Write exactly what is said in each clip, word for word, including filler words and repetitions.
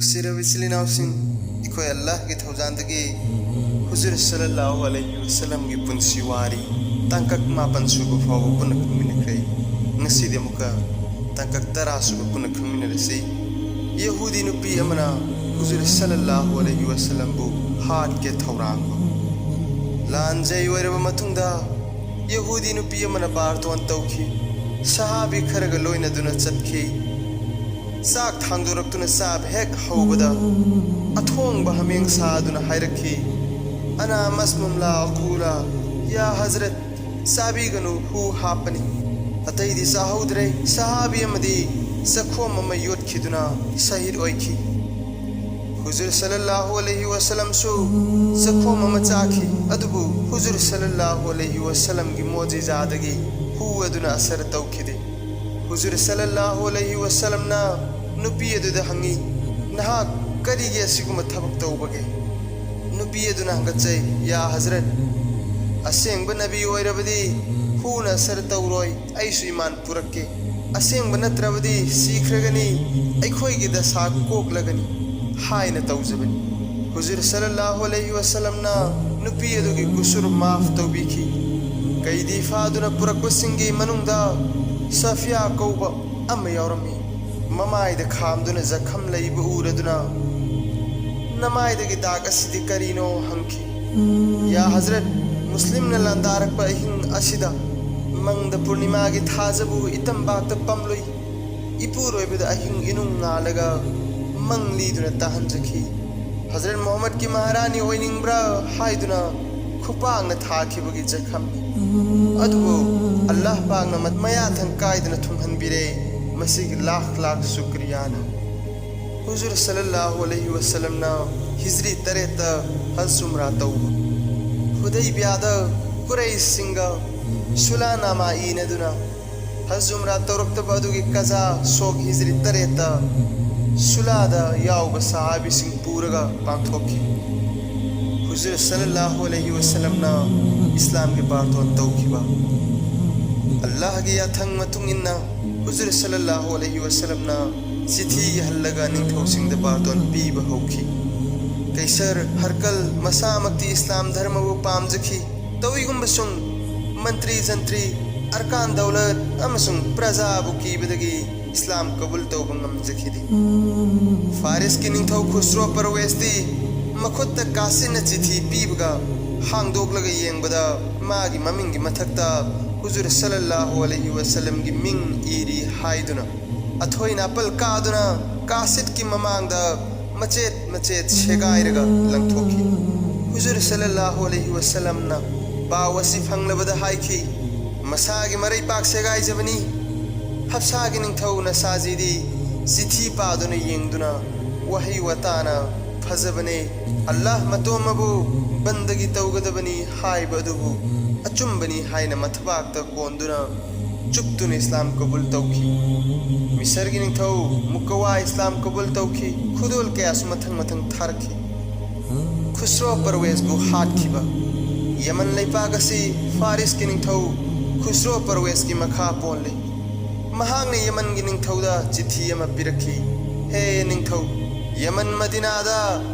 ꯅꯨꯡꯁꯤꯔꯕ ꯏꯆꯤꯜ ꯏꯅꯥꯎꯁꯤꯡ, ꯑꯩꯈꯣꯏ ꯑꯜꯂꯥꯍꯒꯤ ꯊꯧꯖꯥꯜꯗꯒꯤ ꯍꯨꯖꯨꯔ ꯁꯜꯂꯜꯂꯥꯍꯨ ꯑꯂꯩꯍꯤ ꯋꯥꯁꯜꯂꯝꯒꯤ ꯄꯨꯟꯁꯤ ꯋꯥꯔꯤ ꯇꯥꯡꯀꯛ ꯃꯥꯄꯟ ꯁꯨꯕ ꯐꯥꯎꯕ ꯄꯨꯟꯅ ꯈꯪꯃꯤꯟꯅꯈ꯭ꯔꯦ꯫ ꯉꯁꯤꯗꯤ ꯑꯃꯨꯛꯀ ꯇꯥꯡꯀꯛ ꯇꯔꯥ ꯁꯨꯕ ꯄꯨꯟꯅ ꯈꯪꯃꯤꯟꯅꯔꯁꯤ꯫ ꯌꯍꯨꯗꯤ ꯅꯨꯄꯤ ꯑꯃꯅ ꯍꯨꯖꯨꯔ ꯁꯜꯂꯜꯂꯥꯍꯨ ꯑꯂꯩꯍꯤ ꯋꯥꯁꯜꯂꯝꯕꯨ ꯍꯥꯠꯀꯦ ꯊꯧꯔꯥꯡꯕ꯫ ꯂꯥꯟꯖꯩ ꯑꯣꯏꯔꯕ ꯃꯇꯨꯡꯗ ꯌꯍꯨꯗꯤ ꯅꯨꯄꯤ ꯑꯃꯅ ꯕꯥꯔꯇꯣꯟ ꯇꯧꯈꯤ꯫ ꯁꯍꯥꯕꯤ ꯈꯔꯒ ꯂꯣꯏꯅꯗꯨꯅ ꯆꯠꯈꯤ꯫ ꯆꯥꯛ ꯊꯥꯡꯗꯣꯔꯛꯇꯨꯅ ꯆꯥꯕ ꯍꯦꯛ ꯍꯧꯕꯗ, ꯑꯊꯣꯡꯕ ꯍꯥꯃꯦꯡ ꯁꯥ ꯑꯗꯨꯅ ꯍꯥꯏꯔꯛꯈꯤ, "ꯑꯅꯥ ꯃꯁꯃꯨꯝ ꯂꯥ ꯑꯀꯨꯂꯥ, ꯌꯥ ꯍꯖꯔꯠ, ꯆꯥꯕꯤꯒꯅꯨ, ꯍꯨ ꯍꯥꯞꯄꯅꯤ"꯫ ꯑꯇꯩꯗꯤ ꯆꯥꯍꯧꯗ꯭ꯔꯦ꯫ ꯁꯍꯥꯕꯤ ꯑꯃꯗꯤ ꯆꯈꯣꯝ ꯑꯃ ꯌꯣꯠꯈꯤꯗꯨꯅ ꯁꯍꯤꯗ ꯑꯣꯏꯈꯤ꯫ ꯍꯨꯖꯨꯔ ꯁꯜꯂꯜꯂꯥꯍꯨ ꯑꯂꯩꯍꯤ ꯋꯥꯁꯜꯂꯝꯁꯨ ꯆꯈꯣꯝ ꯑꯃ ꯆꯥꯈꯤ, ꯑꯗꯨꯕꯨ ꯍꯨꯖꯨꯔ ꯁꯜꯂꯜꯂꯥꯍꯨ ꯑꯂꯩꯍꯤ ꯋꯥꯁꯜꯂꯝꯒꯤ ꯃꯣꯖꯤꯖꯥꯗꯒꯤ ꯍꯨ ꯑꯗꯨꯅ ꯑꯁꯔ ꯇꯧꯈꯤꯗꯦ꯫ ꯍꯨꯖꯨꯔ ꯁꯜꯂꯜꯂꯥꯍꯨ ꯑꯂꯩꯍꯤ ꯋꯥꯁꯜꯂꯝꯅ ꯅꯨꯄꯤ ꯑꯗꯨꯗ ꯍꯪꯉꯤ, "ꯅꯍꯥꯛ ꯀꯔꯤꯒꯤ ꯑꯁꯤꯒꯨꯝꯕ ꯊꯕꯛ ꯇꯧꯕꯒꯦ?" ꯅꯨꯄꯤ ꯑꯗꯨꯅ ꯍꯪꯒꯠꯆꯩ, "ꯌꯥ ꯍꯖꯔꯠ, ꯑꯁꯦꯡꯕ ꯅꯕꯤ ꯑꯣꯏꯔꯕꯗꯤ ꯍꯨꯅ ꯑꯁꯔ ꯇꯧꯔꯣꯏ, ꯑꯩꯁꯨ ꯏꯃꯥꯟ ꯄꯨꯔꯛꯀꯦ꯫ ꯑꯁꯦꯡꯕ ꯅꯠꯇ꯭ꯔꯕꯗꯤ ꯁꯤꯈ꯭ꯔꯒꯅꯤ, ꯑꯩꯈꯣꯏꯒꯤ ꯗꯁꯥ ꯀꯣꯛꯂꯒꯅꯤ" ꯍꯥꯏꯅ ꯇꯧꯖꯕꯅꯤ꯫ ꯍꯨꯖꯨꯔ ꯁꯜꯂꯜꯂꯥꯍꯨ ꯑꯂꯩꯍꯤ ꯋꯥꯁꯜꯂꯝꯅ ꯅꯨꯄꯤ ꯑꯗꯨꯒꯤ ꯀꯨꯁꯨꯔ ꯃꯥꯐ ꯇꯧꯕꯤꯈꯤ꯫ ꯀꯩꯗꯤ ꯐꯥꯗꯨꯅ ꯄꯨꯔꯛꯄꯁꯤꯡꯒꯤ ꯃꯅꯨꯡꯗ ꯁꯐꯤꯌꯥ ꯀꯧꯕ ꯑꯃ ꯌꯥꯎꯔꯝꯃꯤ꯫ ꯃꯃꯥꯏꯗ ꯈꯥꯝꯗꯨꯅ ꯖꯈꯝ ꯂꯩꯕ ꯎꯔꯗꯨꯅ, "ꯅꯃꯥꯏꯗꯒꯤ ꯗꯥꯛ ꯑꯁꯤꯗꯤ ꯀꯔꯤꯅꯣ?" ꯍꯪꯈꯤ꯫ "ꯌꯥ ꯍꯖꯔꯠ, ꯃꯨꯁꯂꯤꯝꯅ ꯂꯥꯟꯗꯥꯔꯛꯄ ꯑꯍꯤꯡ ꯑꯁꯤꯗ ꯃꯪꯗ ꯄꯨꯔꯅꯤꯃꯥꯒꯤ ꯊꯥꯖꯕꯨ ꯏꯇꯝꯕꯥꯛꯇ ꯄꯝꯂꯨꯏ꯫ ꯏꯄꯨꯔꯣꯏꯕꯗ ꯑꯍꯤꯡ ꯏꯅꯨꯡ ꯉꯥꯜꯂꯒ ꯃꯪ ꯂꯤꯗꯨꯅ ꯇꯥꯍꯟꯖꯈꯤ꯫ ꯍꯖꯔꯠ ꯃꯨꯍꯝꯃꯗꯀꯤ ꯃꯍꯥꯔꯥꯅꯤ ꯑꯣꯏꯅꯤꯡꯕ꯭ꯔꯥ ꯍꯥꯏꯗꯨꯅ ꯈꯨꯄꯥꯛꯅ ꯊꯥꯈꯤꯕꯒꯤ ꯖꯈꯝꯅꯤ꯫ ꯑꯗꯨꯕꯨ ꯑꯜꯂꯥꯍ ꯄꯥꯛꯅ ꯃ-, ꯃꯌꯥꯊꯪ ꯀꯥꯏꯗꯅ ꯊꯨꯡꯍꯟꯕꯤꯔꯦ꯫ ꯃꯁꯤꯒꯤ ꯂꯥꯈ ꯂꯥꯈ ꯁꯨꯀ꯭ꯔꯤꯌꯥꯅꯤ"꯫ ꯍꯨꯖꯨꯔ ꯁꯜꯂꯜꯂꯥꯍꯨ ꯑꯂꯩꯍꯤ ꯋꯥꯁꯜꯂꯝꯅ ꯍꯤꯖ꯭ꯔꯤ ꯇꯔꯦꯠꯇ ꯍꯖ ꯎꯝꯔꯥ ꯇꯧꯕ꯫ ꯍꯨꯗꯩꯕꯤꯌꯥꯗ ꯀꯨꯔꯩꯁꯤꯡꯒ ꯁꯨꯂꯥꯅꯥꯃꯥ ꯏꯅꯗꯨꯅ ꯍꯖ ꯎꯝꯔꯥ ꯇꯧꯔꯛꯇꯕ ꯑꯗꯨꯒꯤ ꯀꯖꯥ ꯁꯣꯛ ꯍꯤꯖ꯭ꯔꯤ ꯇꯔꯦꯠꯇ ꯁꯨꯂꯥꯗ ꯌꯥꯎꯕ ꯁꯍꯥꯕꯤꯁꯤꯡ ꯄꯨꯔꯒ ꯄꯥꯡꯊꯣꯛꯈꯤ꯫ ꯍꯨꯖꯨꯔ ꯁꯜꯂꯜꯂꯥꯍꯨ ꯑꯂꯩꯍꯤ ꯋꯥꯁꯜꯂꯝꯅ ꯏꯁꯂꯥꯝꯒꯤ ꯕꯥꯔꯇꯣꯟ ꯇꯧꯈꯤꯕ꯫ ꯑꯜꯂꯥꯍꯒꯤ ꯌꯥꯊꯪ ꯃꯇꯨꯡ ꯏꯟꯅ ꯍꯨꯖꯨꯔ ꯁꯜꯂꯜꯂꯥꯍꯨ ꯑꯂꯩꯍꯤ ꯋꯥꯁꯜꯂꯝꯅ ꯆꯤꯊꯤ ꯏꯍꯜꯂꯒ ꯅꯤꯡꯊꯧꯁꯤꯡꯗ ꯕꯥꯔꯇꯣꯟ ꯄꯤꯕ ꯍꯧꯈꯤ꯫ ꯀꯩꯁꯔ ꯍꯔꯀꯜ ꯃꯁꯥꯃꯛꯇꯤ ꯏꯁꯂꯥꯝ ꯙꯔꯃꯕꯨ ꯄꯥꯝꯖꯈꯤ꯫ ꯇꯧꯏꯒꯨꯝꯕꯁꯨꯡ ꯃꯟꯇ꯭ꯔꯤ ꯖꯟꯇ꯭ꯔꯤ, ꯑꯔꯀꯥꯟ ꯗꯧꯂꯠ ꯑꯃꯁꯨꯡ ꯄ꯭ꯔꯖꯥꯕꯨ ꯀꯤꯕꯗꯒꯤ ꯏꯁꯂꯥꯝ ꯀꯕꯨꯜ ꯇꯧꯕ ꯉꯝꯖꯈꯤꯗꯦ꯫ ꯐꯥꯔꯤꯁꯀꯤ ꯅꯤꯡꯊꯧ ꯈꯨꯁꯔꯣ ꯄꯔꯋꯦꯁꯇꯤ ꯃꯈꯨꯠꯇ ꯀꯥꯁꯤꯟꯅ ꯆꯤꯊꯤ ꯄꯤꯕꯒ ꯍꯥꯡꯗꯣꯛꯂꯒ ꯌꯦꯡꯕꯗ ꯃꯥꯒꯤ ꯃꯃꯤꯡꯒꯤ ꯃꯊꯛꯇ ꯍꯨꯖꯨꯔ ꯁꯜꯂꯜꯂꯥꯍꯨ ꯑꯂꯩꯍꯤ ꯋꯁꯜꯂꯝꯒꯤ ꯃꯤꯡ ꯏꯔꯤ ꯍꯥꯏꯗꯨꯅ ꯑꯊꯣꯏꯅ ꯑꯄꯜ ꯀꯥꯗꯨꯅ ꯀꯥꯁꯤꯠꯀꯤ ꯃꯃꯥꯡꯗ ꯃꯆꯦꯠ ꯃꯆꯦꯠ ꯁꯦꯒꯥꯏꯔꯒ ꯂꯪꯊꯣꯛꯈꯤ꯫ ꯍꯨꯖꯨꯔ ꯁꯜꯂꯜꯂꯥꯍꯨ ꯑꯂꯩꯍꯤ ꯋꯁꯜꯂꯝꯅ ꯄꯥꯎ ꯑꯁꯤ ꯐꯪꯂꯕꯗ ꯍꯥꯏꯈꯤ, "ꯃꯁꯥꯒꯤ ꯃꯔꯩꯄꯥꯛ ꯁꯦꯒꯥꯏꯖꯕꯅꯤ"꯫ ꯍꯞꯁꯥꯒꯤ ꯅꯤꯡꯊꯧ ꯅꯁꯥꯖꯤꯗꯤ ꯆꯤꯊꯤ ꯄꯥꯗꯨꯅ ꯌꯦꯡꯗꯨꯅ ꯋꯥꯍꯩ ꯋꯥꯇꯥꯅ "ꯐꯖꯕꯅꯦ, ꯑꯜꯂꯥꯍ ꯃꯇꯣꯝꯃꯕꯨ ꯕꯟꯗꯒꯤ ꯇꯧꯒꯗꯕꯅꯤ ꯍꯥꯏꯕ ꯑꯗꯨꯕꯨ ꯑꯆꯨꯝꯕꯅꯤ" ꯍꯥꯏꯅ ꯃꯊꯕꯥꯛꯇ ꯀꯣꯟꯗꯨꯅ ꯆꯨꯞꯇꯨꯅ ꯏꯁꯂꯥꯝ ꯀꯕꯨꯜ ꯇꯧꯈꯤ꯫ ꯃꯤꯁꯔꯒꯤ ꯅꯤꯡꯊꯧ ꯃꯨꯀꯋꯥ ꯏꯁꯂꯥꯝ ꯀꯕꯨꯜ ꯇꯧꯈꯤ꯫ ꯈꯨꯗꯣꯜ ꯀꯌꯥꯁꯨ ꯃꯊꯪ ꯃꯊꯪ ꯊꯥꯔꯛꯈꯤ꯫ ꯈꯨꯁ꯭ꯔꯣ ꯄꯔꯋꯦꯖꯕꯨ ꯍꯥꯠꯈꯤꯕ꯫ ꯌꯃꯟ ꯂꯩꯄꯥꯛ ꯑꯁꯤ ꯐꯥꯔꯤꯁꯀꯤ ꯅꯤꯡꯊꯧ ꯈꯨꯁ꯭ꯔꯣ ꯄꯔꯋꯦꯖꯀꯤ ꯃꯈꯥ ꯄꯣꯜꯂꯤ꯫ ꯃꯍꯥꯛꯅ ꯌꯃꯟꯒꯤ ꯅꯤꯡꯊꯧꯗ ꯆꯤꯊꯤ ꯑꯃ ꯄꯤꯔꯛꯈꯤ, "ꯍꯦ ꯅꯤꯡꯊꯧ, ꯌꯃꯟ ꯃꯗꯤꯅꯥꯗ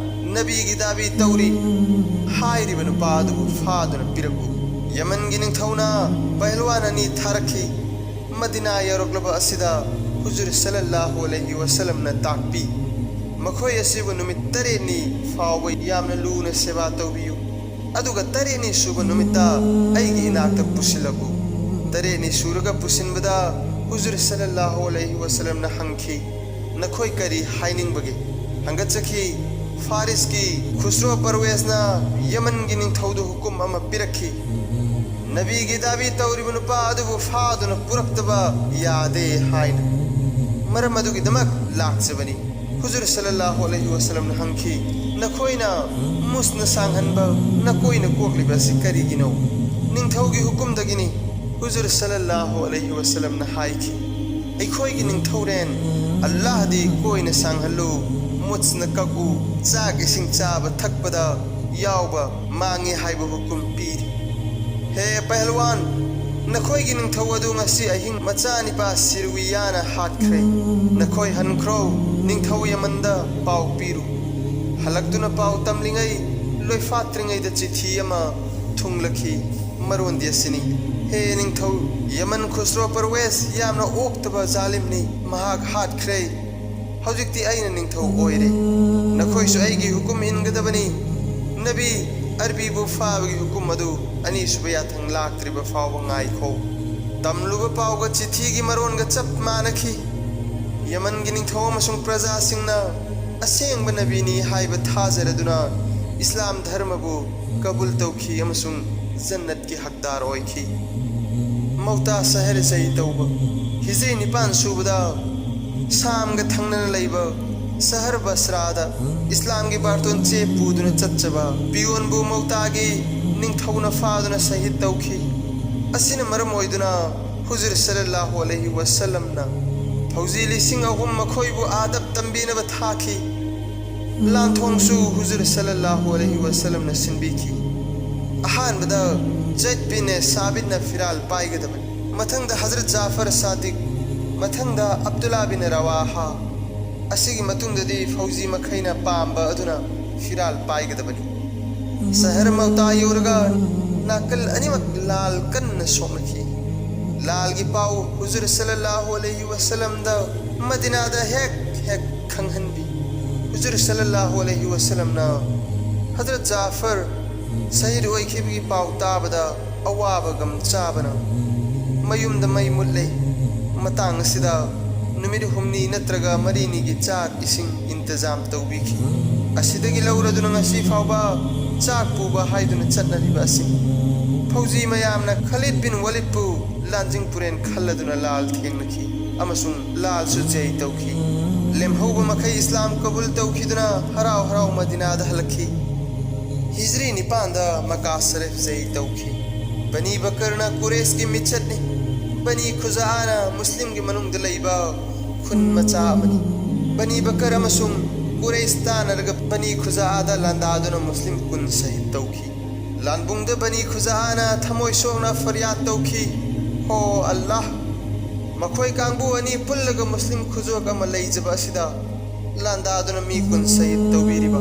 ꯅꯕꯤꯒꯤ ꯗꯥꯕꯤ ꯇꯧꯔꯤ ꯍꯥꯏꯔꯤꯕ ꯅꯨꯄꯥ ꯑꯗꯨꯕꯨ ꯐꯥꯗꯨꯅ ꯄꯤꯔꯛꯎ"꯫ ꯌꯃꯟꯒꯤ ꯅꯤꯡꯊꯧꯅ ꯄꯍꯜꯋꯥꯟ ꯑꯅꯤ ꯊꯥꯔꯛꯈꯤ꯫ ꯃꯗꯤꯅꯥ ꯌꯧꯔꯛꯂꯕ ꯑꯁꯤꯗ ꯍꯨꯖꯨꯔ ꯁꯜꯂꯜꯂꯥꯍꯨ ꯑꯂꯩꯍꯤ ꯋꯁꯜꯂꯝꯅ ꯇꯥꯛꯄꯤ, "ꯃꯈꯣꯏ ꯑꯁꯤꯕꯨ ꯅꯨꯃꯤꯠ ꯇꯔꯦꯠꯅꯤ ꯐꯥꯎꯕ ꯌꯥꯝꯅ ꯂꯨꯅ ꯁꯦꯕꯥ ꯇꯧꯕꯤꯌꯨ, ꯑꯗꯨꯒ ꯇꯔꯦꯠꯅꯤ ꯁꯨꯕ ꯅꯨꯃꯤꯠꯇ ꯑꯩꯒꯤ ꯏꯅꯥꯛꯇ ꯄꯨꯁꯤꯜꯂꯛꯎ"꯫ ꯇꯔꯦꯠꯅꯤ ꯁꯨꯔꯒ ꯄꯨꯁꯤꯟꯕꯗ ꯍꯨꯖꯨꯔ ꯁꯜꯂꯜꯂꯥꯍꯨ ꯑꯂꯩꯍꯤ ꯋꯁꯜꯂꯝꯅ ꯍꯪꯈꯤ, "ꯅꯈꯣꯏ ꯀꯔꯤ ꯍꯥꯏꯅꯤꯡꯕꯒꯦ?" ꯍꯪꯒꯠꯆꯈꯤ꯫ ꯐꯥꯔꯤꯁꯀꯤ ꯈꯨꯁ꯭ꯔꯣ ꯄꯔꯋꯦꯖꯅ ꯌꯃꯟꯒꯤ ꯅꯤꯡꯊꯧꯗ ꯍꯨꯀꯨꯝ ꯑꯃ ꯄꯤꯔꯛꯈꯤ, "ꯅꯕꯤꯒꯤ ꯗꯥꯕꯤ ꯇꯧꯔꯤꯕ ꯅꯨꯄꯥ ꯑꯗꯨꯕꯨ ꯐꯥꯗꯨꯅ ꯄꯨꯔꯛꯇꯕ ꯌꯥꯗꯦ" ꯍꯥꯏꯅ꯫ ꯃꯔꯝ ꯑꯗꯨꯒꯤꯗꯃꯛ ꯂꯥꯛꯆꯕꯅꯤ꯫ ꯍꯨꯖꯨꯔ ꯁꯜꯂꯜꯂꯥꯍꯨ ꯑꯂꯩꯍꯤ ꯋꯁꯜꯂꯝꯅ ꯍꯪꯈꯤ, "ꯅꯈꯣꯏꯅ ꯃꯨꯁꯅ ꯁꯥꯡꯍꯟꯕ ꯅꯀꯣꯏꯅ ꯀꯣꯛꯂꯤꯕ ꯑꯁꯤ ꯀꯔꯤꯒꯤꯅꯣ?" "ꯅꯤꯡꯊꯧꯒꯤ ꯍꯨꯀꯨꯝꯗꯒꯤꯅꯤ"꯫ ꯍꯨꯖꯨꯔ ꯁꯜꯂꯜꯂꯥꯍꯨ ꯑꯂꯩꯍꯤ ꯋꯁꯜꯂꯝꯅ ꯍꯥꯏꯈꯤ, "ꯑꯩꯈꯣꯏꯒꯤ ꯅꯤꯡꯊꯧꯔꯦꯟ, ꯑꯜꯂꯥꯍꯗꯤ ꯀꯣꯏꯅ ꯁꯥꯡꯍꯜꯂꯨ, ꯃꯨꯠꯁꯅ ꯀꯛꯎ, ꯆꯥꯛ ꯏꯁꯤꯡ ꯆꯥꯕ ꯊꯛꯄꯗ ꯌꯥꯎꯕ ꯃꯥꯡꯉꯤ ꯍꯥꯏꯕ ꯍꯨꯀꯨꯝ ꯄꯤꯔꯤ"꯫ ꯍꯦ ꯄꯍꯜꯋꯥꯟ, "ꯅꯈꯣꯏꯒꯤ ꯅꯤꯡꯊꯧ ꯑꯗꯨ ꯉꯁꯤ ꯑꯍꯤꯡ ꯃꯆꯥꯅꯤꯄꯥ ꯁꯤꯔꯨꯋꯤꯌꯥꯅ ꯍꯥꯠꯈ꯭ꯔꯦ꯫ ꯅꯈꯣꯏ ꯍꯟꯈ꯭ꯔꯣ, ꯅꯤꯡꯊꯧ ꯌꯃꯟꯗ ꯄꯥꯎ ꯄꯤꯔꯨ꯫" ꯍꯜꯂꯛꯇꯨꯅ ꯄꯥꯎ ꯇꯝꯂꯤꯉꯩ, ꯂꯣꯏꯐꯥꯠꯇ꯭ꯔꯤꯉꯩꯗ ꯆꯤꯊꯤ ꯑꯃ ꯊꯨꯡꯂꯛꯈꯤ꯫ ꯃꯔꯣꯟꯗꯤ ꯑꯁꯤꯅꯤ: "ꯍꯦ ꯅꯤꯡꯊꯧ, ꯌꯃꯟ ꯈꯨꯁꯔꯣ ꯄꯔꯋꯦꯁ ꯌꯥꯝꯅ ꯑꯣꯛꯇꯕ ꯖꯥꯂꯤꯝꯅꯤ꯫ ꯃꯍꯥꯛ ꯍꯥꯠꯈ꯭ꯔꯦ꯫ ꯍꯧꯖꯤꯛꯇꯤ ꯑꯩꯅ ꯅꯤꯡꯊꯧ ꯑꯣꯏꯔꯦ꯫ ꯅꯈꯣꯏꯁꯨ ꯑꯩꯒꯤ ꯍꯨꯀꯨꯝ ꯏꯟꯒꯗꯕꯅꯤ꯫ ꯅꯕꯤ ꯑꯔꯕꯤꯕꯨ ꯐꯥꯕꯒꯤ ꯍꯨꯀꯨꯝ ꯑꯗꯨ ꯑꯅꯤꯁꯨꯕ ꯌꯥꯊꯪ ꯂꯥꯛꯇ꯭ꯔꯤꯕ ꯐꯥꯎꯕ ꯉꯥꯏꯈꯣ꯫" ꯇꯝꯂꯨꯕ ꯄꯥꯎꯒ ꯆꯤꯊꯤꯒꯤ ꯃꯔꯣꯟꯒ ꯆꯞ ꯃꯥꯟꯅꯈꯤ꯫ ꯌꯃꯟꯒꯤ ꯅꯤꯡꯊꯧ ꯑꯃꯁꯨꯡ ꯄ꯭ꯔꯖꯥꯁꯤꯡꯅ ꯑꯁꯦꯡꯕ ꯅꯕꯤꯅꯤ ꯍꯥꯏꯕ ꯊꯥꯖꯔꯗꯨꯅ ꯏꯁꯂꯥꯝ ꯙꯔꯃꯕꯨ ꯀꯕꯨꯜ ꯇꯧꯈꯤ ꯑꯃꯁꯨꯡ ꯖꯟꯅꯠꯀꯤ ꯍꯛꯗꯥꯔ ꯑꯣꯏꯈꯤ꯫ ꯃꯧꯇꯥ ꯁꯍꯔ ꯖꯩ ꯇꯧꯕ꯫ ꯍꯤꯖ꯭ꯔꯤ ꯅꯤꯄꯥꯟ ꯁꯨꯕꯗ ꯁꯥꯝꯒ ꯊꯪꯅꯅ ꯂꯩꯕ ꯁꯍꯔ ꯕꯁ꯭ꯔꯥꯗ ꯏꯁꯂꯥꯝꯒꯤ ꯕꯥꯔꯇꯣꯟ ꯆꯦ ꯄꯨꯗꯨꯅ ꯆꯠꯆꯕ ꯄꯤꯌꯣꯟꯕꯨ ꯃꯧꯇꯥꯒꯤ ꯅꯤꯡꯊꯧꯅ ꯐꯥꯗꯨꯅ ꯁꯍꯤꯗ ꯇꯧꯈꯤ꯫ ꯑꯁꯤꯅ ꯃꯔꯝ ꯑꯣꯏꯗꯨꯅ ꯍꯨꯖꯨꯔ ꯁꯜꯂꯜꯂꯥꯍꯨ ꯑꯂꯩꯍꯤ ꯋꯁꯜꯂꯝꯅ ꯐꯧꯖꯤ ꯂꯤꯁꯤꯡ ꯑꯍꯨꯝ ꯃꯈꯣꯏꯕꯨ ꯑꯥꯗꯕ ꯇꯝꯕꯤꯅꯕ ꯊꯥꯈꯤ꯫ ꯂꯥꯟꯊꯣꯡꯁꯨ ꯍꯨꯖꯨꯔ ꯁꯜꯂꯜꯂꯥꯍꯨ ꯑꯂꯩꯍꯤ ꯋꯁꯜꯂꯝꯅ ꯁꯤꯟꯕꯤꯈꯤ꯫ ꯑꯍꯥꯟꯕꯗ ꯖꯩꯗ ꯕꯤꯟ ꯁꯥꯕꯤꯠꯅ ꯐꯤꯔꯥꯜ ꯄꯥꯏꯒꯗꯕꯅꯤ, ꯃꯊꯪꯗ ꯍꯖꯔꯠ ꯖꯥꯐꯔ ꯁꯥꯗꯤꯛ, ꯃꯊꯪꯗ ꯑꯕꯗꯨꯜꯂꯥ ꯕꯤꯟ ꯔꯋꯥꯍꯥ꯫ ꯑꯁꯤꯒꯤ ꯃꯇꯨꯡꯗꯗꯤ ꯐꯧꯖꯤ ꯃꯈꯩꯅ ꯄꯥꯝꯕ ꯑꯗꯨꯅ ꯐꯤꯔꯥꯜ ꯄꯥꯏꯒꯗꯕꯅꯤ꯫ ꯁꯍꯔ ꯃꯧꯇꯥ ꯌꯧꯔꯒ ꯅꯥꯀꯜ ꯑꯅꯤꯃꯛ ꯂꯥꯜ ꯀꯟꯅ ꯁꯣꯛꯅꯈꯤ꯫ ꯂꯥꯜꯒꯤ ꯄꯥꯎ ꯍꯨꯖꯨꯔ ꯁꯜꯂꯜꯂꯥꯍꯨ ꯑꯂꯩꯍꯤ ꯋꯁꯜꯂꯝꯗ ꯃꯗꯤꯅꯥꯗ ꯍꯦꯛ ꯍꯦꯛ ꯈꯪꯍꯟꯕꯤ꯫ ꯍꯨꯖꯨꯔ ꯁꯜꯂꯜꯂꯥꯍꯨ ꯑꯂꯩꯍꯤ ꯋꯁꯜꯂꯝꯅ ꯍꯖꯔꯠ ꯖꯥꯐꯔ ꯁꯍꯤꯗ ꯑꯣꯏꯈꯤꯕꯒꯤ ꯄꯥꯎ ꯇꯥꯕꯗ ꯑꯋꯥꯕ ꯒꯝ ꯆꯥꯕꯅ ꯃꯌꯨꯝꯗ ꯃꯩ ꯃꯨꯠꯂꯦ꯫ ꯃꯇꯥꯡ ꯑꯁꯤꯗ ꯅꯨꯃꯤꯠ ꯍꯨꯝꯅꯤ ꯅꯠꯇ꯭ꯔꯒ ꯃꯔꯤꯅꯤꯒꯤ ꯆꯥꯛ ꯏꯁꯤꯡ ꯏꯟꯇꯖꯥꯝ ꯇꯧꯕꯤꯈꯤ꯫ ꯑꯁꯤꯗꯒꯤ ꯂꯧꯔꯗꯨꯅ ꯉꯁꯤ ꯐꯥꯎꯕ ꯆꯥꯛ ꯄꯨꯕ ꯍꯥꯏꯗꯨꯅ ꯆꯠꯅꯔꯤꯕ ꯑꯁꯤ ꯐꯧꯖꯤ ꯃꯌꯥꯝꯅ ꯈꯥꯂꯤꯗ ꯕꯤꯟ ꯋꯥꯂꯤꯗꯄꯨ ꯂꯥꯟꯖꯤꯡ ꯄꯨꯔꯦꯟ ꯈꯜꯂꯗꯨꯅ ꯂꯥꯜ ꯊꯦꯡꯅꯈꯤ ꯑꯃꯁꯨꯡ ꯂꯥꯜꯁꯨ ꯖꯩ ꯇꯧꯈꯤ꯫ ꯂꯦꯝꯍꯧꯕ ꯃꯈꯩ ꯏꯁꯂꯥꯝ ꯀꯕꯨꯜ ꯇꯧꯈꯤꯗꯨꯅ ꯍꯔꯥꯎ ꯍꯔꯥꯎ ꯃꯗꯤꯅꯥꯗ ꯍꯜꯂꯛꯈꯤ꯫ ꯍꯤꯖ꯭ꯔꯤ ꯅꯤꯄꯥꯟꯗ ꯃꯀꯥ ꯁꯔꯤꯐ ꯖꯩ ꯇꯧꯈꯤ꯫ ꯕꯅꯤ ꯕꯀꯔꯅ ꯀꯨꯔꯦꯁꯀꯤ ꯃꯤꯆꯠꯅꯤ꯫ ꯕꯅꯤ ꯈꯨꯖꯥꯑꯅ ꯃꯨꯁꯂꯤꯝꯒꯤ ꯃꯅꯨꯡꯗ ꯂꯩꯕ ꯈꯨꯟ ꯃꯆꯥ ꯑꯃꯅꯤ꯫ ꯕꯅꯤ ꯕꯀꯔ ꯑꯃꯁꯨꯡ ꯀꯨꯔꯦꯁ ꯇꯥꯟꯅꯔꯒ ꯕꯅꯤ ꯈꯨꯖꯥꯑꯗ ꯂꯥꯟꯗꯥꯗꯨꯅ ꯃꯨꯁꯂꯤꯝ ꯀꯨꯟ ꯁꯍꯤꯗ ꯇꯧꯈꯤ꯫ ꯂꯥꯟꯕꯨꯡꯗ ꯕꯅꯤ ꯈꯨꯖꯥꯅ ꯊꯃꯣꯏ ꯁꯣꯛꯅ ꯐꯔꯤꯌꯥꯗ ꯇꯧꯈꯤ, "ꯍꯣ ꯑꯜꯂꯥꯍ, ꯃꯈꯣꯏ ꯀꯥꯡꯕꯨ ꯑꯅꯤ ꯄꯨꯜꯂꯒ ꯃꯨꯁꯂꯤꯝ ꯈꯨꯖꯣꯛ ꯑꯃ ꯂꯩꯖꯕ ꯑꯁꯤꯗ ꯂꯥꯟꯗꯥꯗꯨꯅ ꯃꯤ ꯀꯨꯟ ꯁꯍꯤꯗ ꯇꯧꯕꯤꯔꯤꯕ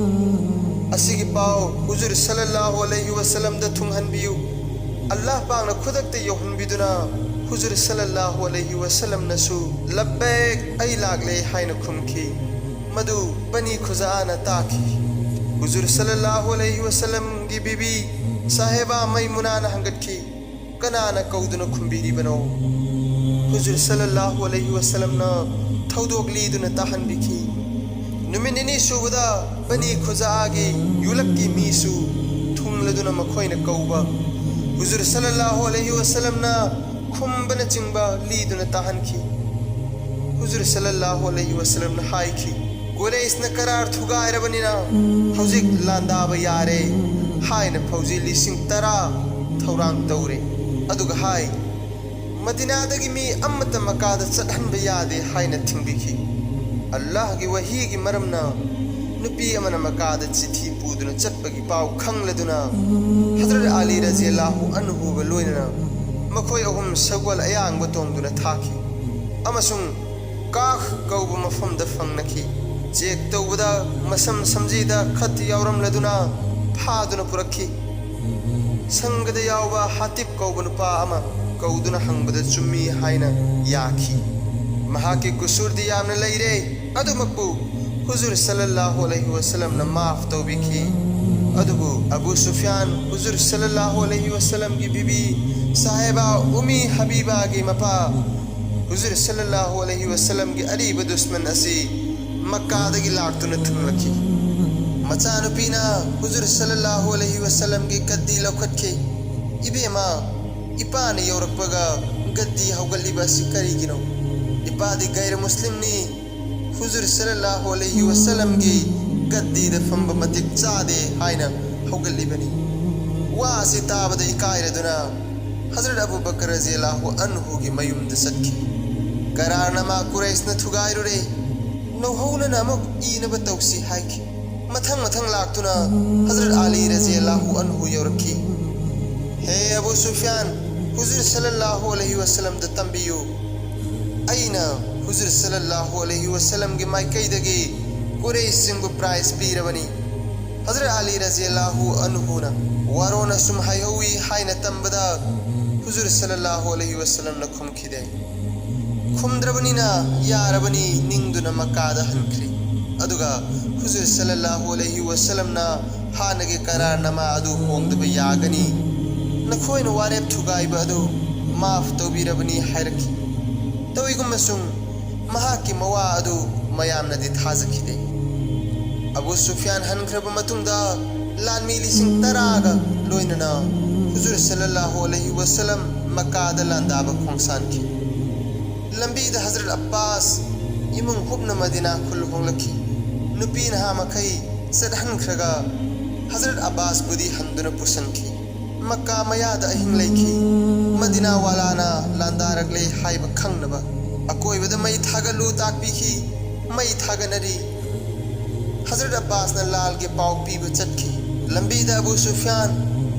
ꯑꯁꯤꯒꯤ ꯄꯥꯎ ꯍꯨꯖꯨꯔ ꯁꯜꯂꯜꯂꯥꯍꯨ ꯑꯂꯩꯍꯤ ꯋꯁꯜꯂꯝꯗ ꯊꯨꯡꯍꯟꯕꯤꯌꯨ꯫ ꯑꯜꯂꯥꯍ ꯄꯥꯛꯅ ꯈꯨꯗꯛꯇ ꯌꯧꯍꯟꯕꯤꯗꯨꯅ ꯍꯨꯖꯨꯔ ꯁꯜꯂꯜꯂꯥꯍꯨ ꯑꯂꯩꯍꯤ ꯋꯁꯜꯂꯝꯅꯁꯨ 'ꯂꯕꯕꯩꯛ, ꯑꯩ ꯂꯥꯛꯂꯦ' ꯍꯥꯏꯅ ꯈꯨꯝꯈꯤ꯫ ꯃꯗꯨ ꯕꯅꯤ ꯈꯨꯖꯥꯅ ꯇꯥꯈꯤ꯫ ꯍꯨꯖꯨꯔ ꯁꯜꯂꯜꯂꯥꯍꯨ ꯑꯂꯩꯍꯤ ꯋꯁꯜꯂꯝꯒꯤ ꯕꯤꯕꯤ ꯁꯥꯍꯦꯕꯥ ꯃꯩꯃꯨꯅꯥꯅ ꯍꯪꯒꯠꯈꯤ, "ꯀꯅꯥꯅ ꯀꯧꯗꯨꯅ ꯈꯨꯝꯕꯤꯔꯤꯕꯅꯣ?" ꯍꯨꯖꯨꯔ ꯁꯜꯂꯜꯂꯥꯍꯨ ꯑꯂꯩꯍꯤ ꯋꯁꯜꯂꯝꯅ ꯊꯧꯗꯣꯛ ꯂꯤꯗꯨꯅ ꯇꯥꯍꯟꯕꯤꯈꯤ꯫ ꯅꯨꯃꯤꯠ ꯅꯤꯅꯤ ꯁꯨꯕꯗ ꯕꯅꯤ ꯈꯨꯖꯥꯒꯤ ꯌꯨꯂꯛꯀꯤ ꯃꯤꯁꯨ ꯊꯨꯡꯂꯗꯨꯅ ꯃꯈꯣꯏꯅ ꯀꯧꯕ ꯍꯨꯖꯨꯔ ꯁꯜꯂꯜꯂꯥꯍꯨ ꯑꯂꯩꯍꯤ ꯋꯁꯜꯂꯝꯅ ꯈꯨꯝꯕꯅꯆꯤꯡꯕ ꯂꯤꯗꯨꯅ ꯇꯥꯍꯟꯈꯤ꯫ ꯍꯨꯖꯨꯔ ꯁꯜꯂꯜꯂꯥꯍꯨ ꯑꯂꯩꯍꯤ ꯋꯁꯜꯂꯝꯅ ꯍꯥꯏꯈꯤ, "ꯀꯨꯔꯩꯁꯅ ꯀꯔꯥꯔ ꯊꯨꯒꯥꯏꯔꯕꯅꯤꯅ ꯍꯧꯖꯤꯛ ꯂꯥꯟꯗꯥꯕ ꯌꯥꯔꯦ" ꯍꯥꯏꯅ ꯐꯧꯖꯤ ꯂꯤꯁꯤꯡ ꯇꯔꯥ ꯊꯧꯔꯥꯡ ꯇꯧꯔꯦ꯫ ꯑꯗꯨꯒ ꯍꯥꯏ, "ꯃꯗꯤꯅꯥꯗꯒꯤ ꯃꯤ ꯑꯃꯠꯇ ꯃꯀꯥꯗ ꯆꯠꯍꯟꯕ ꯌꯥꯗꯦ" ꯍꯥꯏꯅ ꯊꯤꯡꯕꯤꯈꯤ꯫ ꯑꯜꯂꯥꯍꯒꯤ ꯋꯥꯍꯤꯒꯤ ꯃꯔꯝꯅ ꯅꯨꯄꯤ ꯑꯃꯅ ꯃꯀꯥꯗ ꯆꯤꯊꯤ ꯄꯨꯗꯨꯅ ꯆꯠꯄꯒꯤ ꯄꯥꯎ ꯈꯪꯂꯗꯨꯅ ꯍꯖꯔꯠ ꯑꯂꯤ ꯔꯖꯤꯌꯜꯂꯥꯍꯨ ꯑꯟꯍꯨꯒ ꯂꯣꯏꯅꯅ ꯃꯈꯣꯏ ꯑꯍꯨꯝ ꯁꯒꯣꯜ ꯑꯌꯥꯡꯕ ꯇꯣꯡꯗꯨꯅ ꯊꯥꯈꯤ ꯑꯃꯁꯨꯡ ꯀꯥꯈ ꯀꯧꯕ ꯃꯐꯝꯗ ꯐꯪꯅꯈꯤ꯫ ꯆꯦꯛ ꯇꯧꯕꯗ ꯃꯁꯝ ꯁꯝꯖꯤꯗ ꯈꯠ ꯌꯥꯎꯔꯝꯂꯗꯨꯅ ꯐꯥꯗꯨꯅ ꯄꯨꯔꯛꯈꯤ꯫ ꯁꯪꯒꯗ ꯌꯥꯎꯕ ꯍꯥꯇꯤꯞ ꯀꯧꯕ ꯅꯨꯄꯥ ꯑꯃ ꯀꯧꯗꯨꯅ ꯍꯪꯕꯗ ꯆꯨꯝꯃꯤ ꯍꯥꯏꯅ ꯌꯥꯈꯤ꯫ ꯃꯍꯥꯛꯀꯤ ꯀꯨꯁꯨꯔꯗꯤ ꯌꯥꯝꯅ ꯂꯩꯔꯦ, ꯑꯗꯨꯃꯛꯄꯨ ꯍꯨꯖꯨꯔ ꯁꯜꯂꯜꯂꯥꯍꯨ ꯑꯂꯩꯍꯤ ꯋꯁꯜꯂꯝꯅ ꯃꯥꯐ ꯇꯧꯕꯤꯈꯤ꯫ ꯑꯗꯨꯕꯨ ꯑꯕꯨ ꯁꯨꯐꯤꯌꯥꯟ, ꯍꯨꯖꯨꯔ ꯁꯜꯂꯜꯂꯥꯍꯨ ꯑꯂꯩꯍꯤ ꯋꯁꯜꯂꯝꯒꯤ ꯕꯤꯕꯤ ꯁꯥꯍꯦꯕꯥ ꯎꯃꯤ ꯍꯕꯤꯕꯥꯒꯤ ꯃꯄꯥ, ꯍꯨꯖꯨꯔ ꯁꯜꯂꯜꯂꯥꯍꯨ ꯑꯂꯩꯍꯤ ꯋꯁꯜꯂꯝꯒꯤ ꯑꯔꯤꯕ ꯗꯨꯁꯃꯟ ꯑꯁꯤ ꯃꯛꯀꯥꯗꯒꯤ ꯂꯥꯛꯇꯨꯅ ꯊꯨꯡꯂꯛꯈꯤ꯫ ꯃꯆꯥꯅꯨꯄꯤꯅ ꯍꯨꯖꯨꯔ ꯁꯜꯂꯜꯂꯥꯍꯨ ꯑꯂꯩꯍꯤ ꯋꯁꯜꯂꯝꯒꯤ ꯒꯗꯗꯤ ꯂꯧꯈꯠꯈꯤ꯫ "ꯏꯕꯦꯝꯃ, ꯏꯄꯥꯅ ꯌꯧꯔꯛꯄꯒ ꯒꯗꯗꯤ ꯍꯧꯒꯠꯂꯤꯕ ꯑꯁꯤ ꯀꯔꯤꯒꯤꯅꯣ? ꯏꯄꯥꯗꯤ ꯒꯩꯔ ꯃꯨꯁꯂꯤꯝꯅꯤ꯫ ꯍꯨꯖꯨꯔ ꯁꯜꯂꯜꯂꯥꯍꯨ ꯑꯂꯩꯍꯤ ꯋꯁꯜꯂꯝꯒꯤ ꯒꯗꯗꯤꯗ ꯐꯝꯕ ꯃꯇꯤꯛ ꯆꯥꯗꯦ" ꯍꯥꯏꯅ ꯍꯧꯒꯠꯂꯤꯕꯅꯤ꯫ ꯋꯥ ꯑꯁꯤ ꯇꯥꯕꯗ ꯏꯀꯥꯏꯔꯗꯨꯅ ꯍꯖꯔꯠ ꯑꯕꯨ ꯕꯀꯔ ꯔꯖꯤꯌꯜꯂꯥꯍꯨ ꯑꯟꯍꯨꯒꯤ ꯃꯌꯨꯝꯗ ꯆꯠꯈꯤ꯫ ꯀꯔꯥꯔꯅꯃꯥ ꯀꯨꯔꯩꯁꯅ ꯊꯨꯒꯥꯏꯔꯨꯔꯦ꯫ ꯅꯧꯍꯧꯅꯅ ꯑꯃꯨꯛ ꯏꯅꯕ ꯇꯧꯁꯤ ꯍꯥꯏꯈꯤ꯫ ꯃꯊꯪ ꯃꯊꯪ ꯂꯥꯛꯇꯨꯅ ꯍꯖꯔꯠ ꯑꯂꯤ ꯔꯖꯤꯌꯜꯂꯥꯍꯨ ꯑꯟꯍꯨ ꯌꯧꯔꯛꯈꯤ꯫ "ꯍꯦ ꯑꯕꯨ ꯁꯨꯐꯤꯌꯥꯟ, ꯍꯨꯖꯨꯔ ꯁꯜꯂꯜꯂꯥꯍꯨ ꯑꯂꯩꯍꯤ ꯋꯁꯜꯂꯝꯗ ꯇꯝꯕꯤꯌꯨ꯫ ꯑꯩꯅ ꯍꯨꯖꯨꯔ ꯁꯜꯂꯜꯂꯥꯍꯨ ꯑꯂꯩꯍꯤ ꯋꯁꯜꯂꯝꯒꯤ ꯃꯥꯏꯀꯩꯗꯒꯤ ꯀꯨꯔꯩꯁꯁꯤꯡꯕꯨ ꯄ꯭ꯔꯥꯏꯖ ꯄꯤꯔꯕꯅꯤ꯫" ꯍꯖꯔꯠ ꯑꯂꯤ ꯔꯖꯤꯌꯜꯂꯥꯍꯨ ꯑꯟꯍꯨꯅ ꯋꯥꯔꯣꯟ ꯑꯁꯨꯝ ꯍꯥꯏꯍꯧꯋꯤ ꯍꯥꯏꯅ ꯇꯝꯕꯗ ꯍꯨꯖꯨꯔ ꯁꯜꯂꯜꯂꯥꯍꯨ ꯑꯂꯩꯍꯤ ꯋꯁꯜꯂꯝꯅ ꯈꯨꯝꯈꯤꯗꯦ꯫ ꯈꯨꯝꯗ꯭ꯔꯕꯅꯤꯅ ꯌꯥꯔꯕꯅꯤ ꯅꯤꯡꯗꯨꯅ ꯃꯛꯀꯥꯗ ꯍꯟꯈ꯭ꯔꯦ꯫ ꯑꯗꯨꯒ ꯍꯨꯖꯨꯔ ꯁꯜꯂꯜꯂꯥꯍꯨ ꯑꯂꯩꯍꯤ ꯋꯁꯜꯂꯝꯅ ꯍꯥꯟꯅꯒꯤ ꯀꯔꯥꯔꯅꯥꯃꯥ ꯑꯗꯨ ꯍꯣꯡꯗꯕ ꯌꯥꯒꯅꯤ, ꯅꯈꯣꯏꯅ ꯋꯥꯔꯦꯞ ꯊꯨꯒꯥꯏꯕ ꯑꯗꯨ ꯃꯥꯐ ꯇꯧꯕꯤꯔꯕꯅꯤ ꯍꯥꯏꯔꯛꯈꯤ꯫ ꯇꯧꯏꯒꯨꯝꯕꯁꯨꯡ ꯃꯍꯥꯛꯀꯤ ꯃꯋꯥ ꯑꯗꯨ ꯃꯌꯥꯝꯅꯗꯤ ꯊꯥꯖꯈꯤꯗꯦ꯫ ꯑꯕꯨ ꯁꯨꯐꯤꯌꯥꯟ ꯍꯟꯈ꯭ꯔꯕ ꯃꯇꯨꯡꯗ ꯂꯥꯟꯃꯤ ꯂꯤꯁꯤꯡ ꯇꯔꯥꯒ ꯂꯣꯏꯅꯅ ꯍꯨꯖꯨꯔ ꯁꯜꯂꯜꯂꯥꯍꯨ ꯑꯂꯩꯍꯤ ꯋꯁꯜꯂꯝ ꯃꯛꯀꯥꯗ ꯂꯥꯟꯗꯥꯕ ꯈꯣꯡꯁꯥꯟꯈꯤ꯫ ꯂꯝꯕꯤꯗ ꯍꯖꯔꯠ ꯑꯞꯄꯥꯁ ꯏꯃꯨꯡ ꯍꯨꯞꯅ ꯃꯗꯤꯅꯥ ꯈꯨꯜ ꯍꯣꯡꯂꯛꯈꯤ꯫ ꯅꯨꯄꯤ ꯅꯍꯥ ꯃꯈꯩ ꯆꯠꯍꯟꯈ꯭ꯔꯒ ꯍꯖꯔꯠ ꯑꯕꯥꯁꯄꯨꯗꯤ ꯍꯟꯗꯨꯅ ꯄꯨꯁꯟꯈꯤ꯫ ꯃꯛꯀꯥ ꯃꯌꯥꯗ ꯑꯍꯤꯡ ꯂꯩꯈꯤ꯫ ꯃꯗꯤꯅꯥ ꯋꯥꯂꯥꯅ ꯂꯥꯟꯗꯥꯔꯛꯂꯦ ꯍꯥꯏꯕ ꯈꯪꯅꯕ ꯑꯀꯣꯏꯕꯗ ꯃꯩ ꯊꯥꯒꯠꯂꯨ ꯇꯥꯛꯄꯤꯈꯤ꯫ ꯃꯩ ꯊꯥꯒꯠꯅꯔꯤ꯫ ꯍꯖꯔꯠ ꯑꯕꯥꯁꯅ ꯂꯥꯜꯒꯤ ꯄꯥꯎ ꯄꯤꯕ ꯆꯠꯈꯤ꯫ ꯂꯝꯕꯤꯗ ꯑꯕꯨ ꯁꯨꯐꯤꯌꯥꯟ,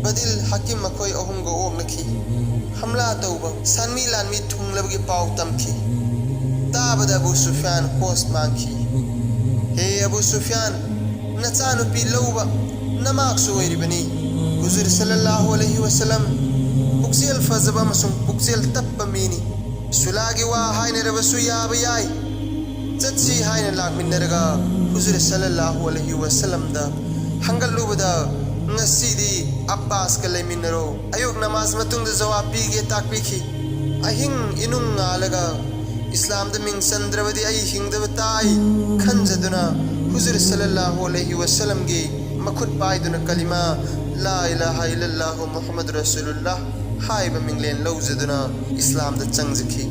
ꯕꯗꯤꯜ, ꯍꯥꯀꯤꯝ ꯃꯈꯣꯏ ꯑꯍꯨꯝꯒ ꯑꯣꯛꯅꯈꯤ꯫ ꯍꯝꯂꯥ ꯇꯧꯕ, ꯁꯥꯟꯃꯤ ꯂꯥꯟꯃꯤ ꯊꯨꯡꯂꯕꯒꯤ ꯄꯥꯎ ꯇꯝꯈꯤ꯫ ꯇꯥꯕꯗ ꯑꯕꯨ ꯁꯨꯐꯤꯌꯥꯟ ꯍꯣꯁ ꯃꯥꯡꯈꯤ꯫ "ꯍꯦ ꯑꯕꯨ ꯁꯨꯐꯤꯌꯥꯟ, ꯅꯆꯥꯅꯨꯄꯤ ꯂꯧꯕ ꯅꯃꯥꯛꯁꯨ ꯑꯣꯏꯔꯤꯕꯅꯤ꯫ ꯍꯨꯖꯨꯔ ꯁꯜꯂꯜꯂꯥꯍꯨ ꯑꯂꯩꯍꯤ ꯋꯁꯜꯂꯝ ꯄꯨꯛꯆꯦꯜ ꯐꯖꯕ ꯑꯃꯁꯨꯡ ꯄꯨꯛꯆꯦꯜ ꯇꯞꯄ ꯃꯤꯅꯤ꯫ ꯁꯨꯂꯥꯒꯤ ꯋꯥ ꯍꯥꯏꯅꯔꯕꯁꯨ ꯌꯥꯕ ꯌꯥꯏ꯫ ꯆꯠꯁꯤ ꯍꯥꯏꯅ ꯂꯥꯛꯃꯤꯟꯅꯔꯒ ꯍꯨꯖꯨꯔ ꯁꯜꯂꯜꯂꯥꯍꯨ ꯑꯂꯩꯍꯤ ꯋꯁꯜꯂꯝꯗ ꯍꯪꯒꯠꯂꯨꯕꯗ, ꯉꯁꯤꯗꯤ ꯑꯞꯄꯥꯁꯀ ꯂꯩꯃꯤꯟꯅꯔꯣ꯫ ꯑꯌꯨꯛ ꯅꯃꯥꯖ ꯃꯇꯨꯡꯗ ꯖꯋꯥꯕ ꯄꯤꯒꯦ ꯇꯥꯛꯄꯤꯈꯤ꯫ ꯑꯍꯤꯡ ꯏꯅꯨꯡ ꯉꯥꯜꯂꯒ ꯏꯁꯂꯥꯝꯗ ꯃꯤꯡ ꯆꯟꯗ꯭ꯔꯕꯗꯤ ꯑꯩ ꯍꯤꯡꯗꯕ ꯇꯥꯏ ꯈꯟꯖꯗꯨꯅ ꯍꯨꯖꯨꯔ ꯁꯜꯂꯜꯂꯥꯍꯨ ꯑꯂꯩꯍꯤ ꯋꯁꯜꯂꯝꯒꯤ ꯃꯈꯨꯠ ꯄꯥꯏꯗꯨꯅ ꯀꯂꯤꯃꯥ ꯂꯥ ꯏꯂꯥꯍ ꯏꯜꯂꯜꯂꯥꯍꯨ ꯃꯨꯍꯝꯃꯗꯨ ꯔꯁꯨꯂꯨꯜꯂꯥꯍ ꯍꯥꯏꯕ ꯃꯤꯡꯂꯦꯟ ꯂꯧꯖꯗꯨꯅ ꯏꯁꯂꯥꯝꯗ ꯆꯪꯖꯈꯤ꯫